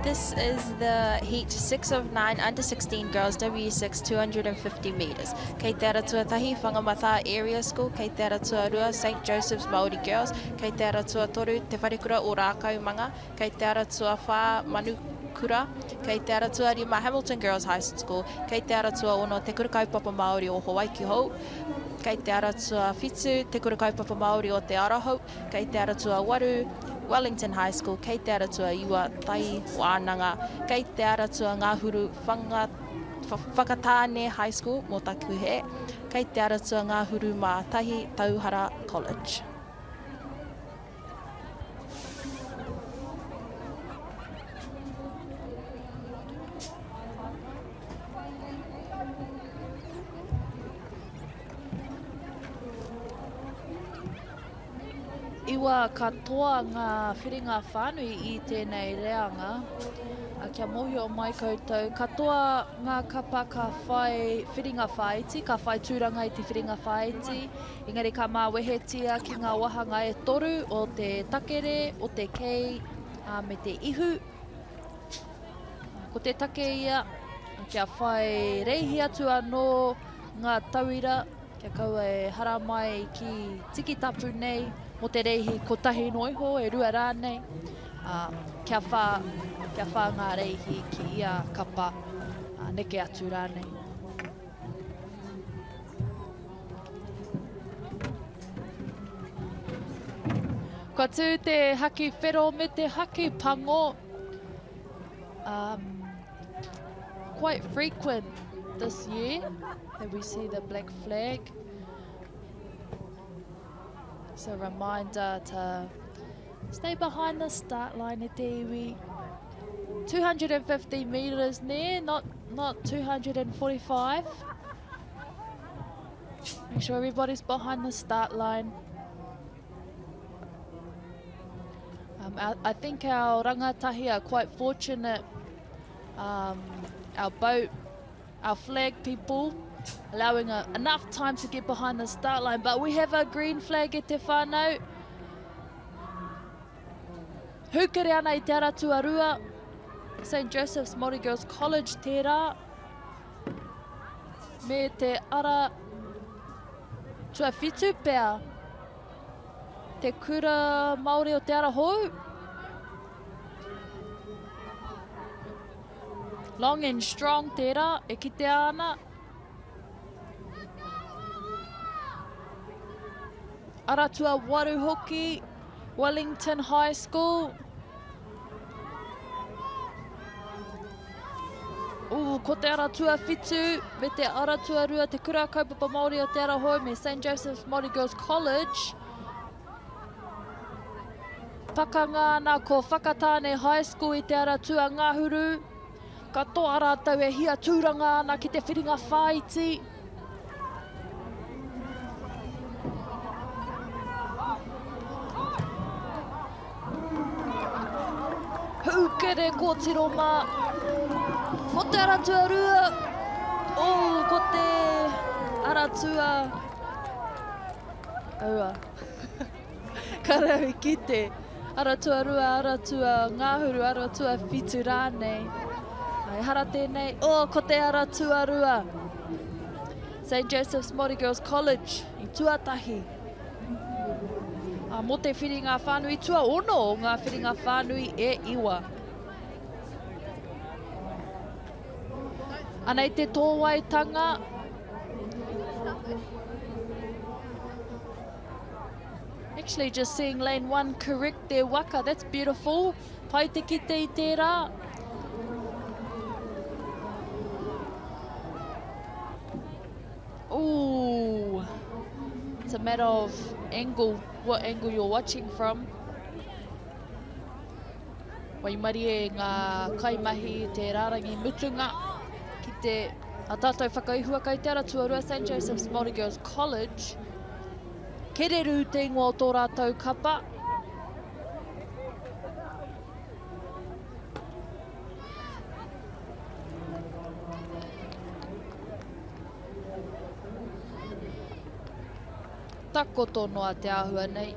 This is the heat 6 of 9 under 16 girls W6 250 metres. Kei te ara tuatahi, Whangamatā Area School, kei te ara tuarua, St Joseph's Māori Girls, kei te ara tuatoru, Te Wharekura o Rākaumanga, kei te ara tuawhā, Manukura, kei te ara tuarima, Hamilton Girls High School, kei te ara tuaono, Te Kura Kaupapa Māori o Hawaiki Hou, kei te ara tuawhitu, Te Kura Kaupapa Māori o Te Ara Hou, Kei te ara tuawaru, Wellington High School, kei te ara tuaiwa, Tai Wānanga, kei te ara tuangahuru, Whanga, Whakatāne High School, mō Takuhe, kei te ara tuangahuru mā tahi, Tauhara College. Iwa katoa ngā whiringa whānui i tēnei reanga. Kia mōhio mai koutou, katoa ngā kapa ka whai whiringa whāiti, ka whai tūranga i te whiringa whāiti, engari ka māwehetia ki ngā wāhanga e toru o te takere, o te kei, ā, me te ihu. Ko te take ia, kia whai reihi atu anō ngā tauira, Kia kaua e haramai ki Tikitapu nei mō te reihi kotahi noa iho, e rua rānei, ā, kia whā, kia whā ngā reihi ki ia kapa, ā, neke atu rānei. Kua tū te haki whero me te haki pango. Um, quite frequent this year that we see the black flag. It's a reminder to stay behind the start line e te iwi. 250 metres there, not, not 245. Make sure everybody's behind the start line. Um, I, I think our rangatahi are quite fortunate. Um, our boat, our flag people, allowing a, enough time to get behind the start line. But we have a green flag e te whānau. Hūkere ana i te ara tuarua. St. Joseph's Māori Girls College tērā. Me te ara tuawhitu pea. Te Kura Māori o Te Ara Hou. Long and strong tērā e kitea ana. Ara tuawaru hoki, Wellington High School. Ooh, ko te ara tuawhitu me te ara tuarua te Kura Kaupapa Māori o Te Ara Hou me St Joseph's Māori Girls College. Pakanga ana ko Whakatāne High School i te ara tuangahuru. Katoa rātou e hia tūranga ana ki te whiringa whāiti. Hūkere kōtiro mā. Ko te ara tuarua. Oh, ko te ara tua. Aua. Ka rau i kite. Ara tuarua, ara tua ngahuru, ara tuawhitu rānei. Ehara tēnei. Oh, ko te ara tuarua. St. Joseph's Māori Girls College i tuatahi. Mō te whiringa whānui tuaono o ngā whiringa whānui e iwa. Anei te tōwaitanga. Actually just seeing lane one correct their waka, that's beautiful. Pai te kite i tērā. Ooh, it's a matter of angle, what angle you're watching from. Waimarie ngā kaimahi te rārangi mutunga ki te a tātou whakaihua kai te ara tuarua St. Joseph's Māori Girls College. Kereru te ingoa o tō rātou kapa. Takoto noa te āhua nei.